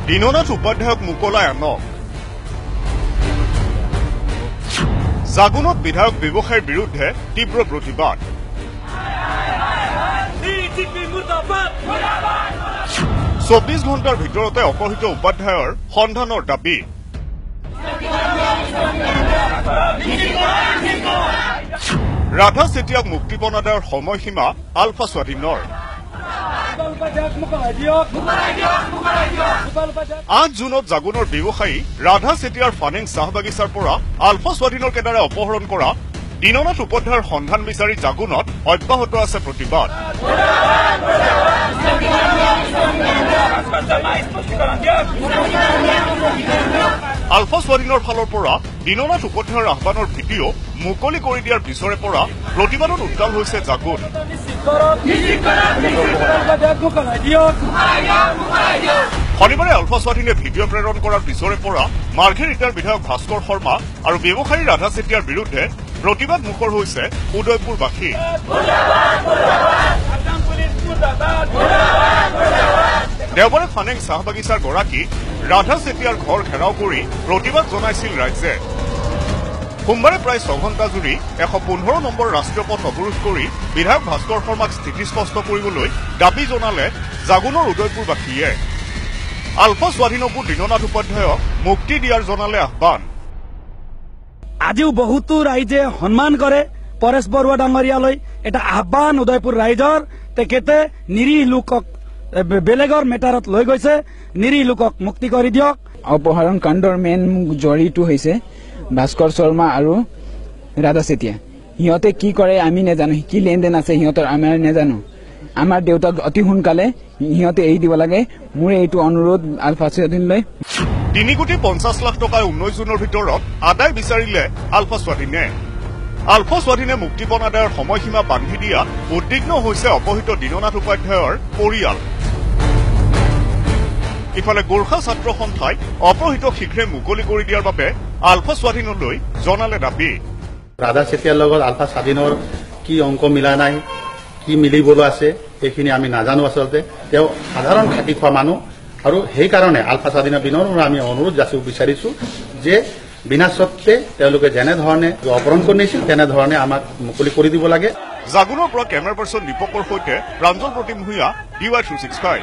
দীননাথ উপাধ্যায়ক মুকলাই আনক। জাগুনত বিধায়ক ব্যৱসায়ীৰ বিৰুদ্ধে তীব্ৰ প্ৰতিবাদ। 24 ঘণ্টাৰ ভিতৰতে অপহৃত উপাধ্যায়ৰ সন্ধানৰ দাবী। ৰাধা চেতিয়াক মুক্তিপণ আদায়ৰ সময়সীমা আলফা স্বাধীনৰ। 8 জুনত জাগুনৰ ব্যৱসায়ী ৰাধা চেতিয়াৰ ফানেং চাহ বাগিচাৰ পৰা আলফা স্বাধীনৰ কেডাৰে অপহৰণ কৰা দীননাথ উপাধ্যায়ৰ সন্ধান বিচাৰি জাগুনত অব্যাহত আছে প্ৰতিবাদ। আলফা স্বাধীনৰ ফালৰ পৰা দীননাথ উপাধ্যায়ৰ আহ্বানৰ ভিডিঅ' মুকলি কৰি দিয়াৰ পিছৰে পৰা প্ৰতিবাদত উত্তাল হৈছে জাগুন। শনিবাৰে আলফা স্বাধীনে ভিডিঅ' প্ৰেৰণ কৰাৰ পিছৰে পৰা মাৰ্ঘেৰিটাৰ বিধায়ক ভাস্কৰ শৰ্মা আৰু ব্যৱসায়ী ৰাধা চেতিয়াৰ বিৰুদ্ধে প্ৰতিবাদ মুখৰ হৈছে উদয়পুৰবাসী। দেওবাৰে ফানেং চাহ বাগিচাৰ গৰাকী ৰাধা চেতিয়াৰ ঘৰ ঘেৰাও কৰি প্ৰতিবাদ জনাইছিল ৰাইজে। সোমবাৰে প্ৰায় 6 ঘণ্টা জুৰি 115 নম্বৰ ৰাষ্ট্ৰীয় পথ অৱৰোধ কৰি বিধায়ক ভাস্কৰ শৰ্মাক স্থিতি স্পষ্ট কৰিবলৈ দাবী জনালে জাগুনৰ উদয়পুৰবাসীয়ে। আলফা স্বাধীনকো দীননাথ উপাধ্যায়ক মুক্তি দিয়াৰ জনালে আহ্বান। আজিও বহুতো ৰাইজে সন্মান কৰে পৰেশ বৰুৱা ডাঙৰীয়ালৈ। এটা আহ্বান উদয়পুৰ ৰাইজৰ, তেখেতে নিৰীহ লোকক বেলেগৰ মেটাৰত লৈ গৈছে, নিৰীহ লোকক মুক্তি কৰি দিয়ক। অপহৰণ কাণ্ডৰ মেইন জড়িটো হৈছে ভাস্কৰ শৰ্মা আৰু ৰাধা চেতিয়া। সিহঁতে কি কৰে আমি নাজানো, কি লেনদেন আছে সিহঁতৰ আমি নাজানো। আমাৰ দেউতাক অতি সোনকালে সিহঁতে এৰি দিব লাগে, মোৰ এইটো অনুৰোধ আলফা স্বাধীনলৈ। 3 কোটি 50 লাখ টকা 19 জুনৰ ভিতৰত আদায় বিচাৰিলে আলফা স্বাধীনে। আলফা স্বাধীনে মুক্তিপণ আদায়ৰ সময়সীমা বান্ধি দিয়াত উদ্বিগ্ন হৈছে অপহৃত দীননাথ উপাধ্যায়ৰ পৰিয়াল। ইফালে গোৰ্খা ছাত্ৰ সন্থাই অপহৃত শীঘ্ৰে মুকলি কৰি দিয়াৰ বাবে আলফা স্বাধীনলৈ জনালে দাবী। ৰাধা চেতিয়াৰ লগত আলফা স্বাধীনৰ কি অংক মিলা নাই, কি মিলিবলৈ আছে সেইখিনি আমি নাজানো। আচলতে তেওঁ সাধাৰণ খাটি খোৱা মানুহ আৰু সেইকাৰণে আলফা স্বাধীনৰ বিনম্ৰ আমি অনুৰোধ যাচিব বিচাৰিছো যে বিনা সত্ত্বে তেওঁলোকে যেনেধৰণে অপহৰণ কৰি নিছিল তেনেধৰণে আমাক মুকলি কৰি দিব লাগে। জাগুনৰ পৰা কেমেৰা পাৰ্চন দীপকৰ সৈতে Pranjal Pratim Bhuyan, DY 365।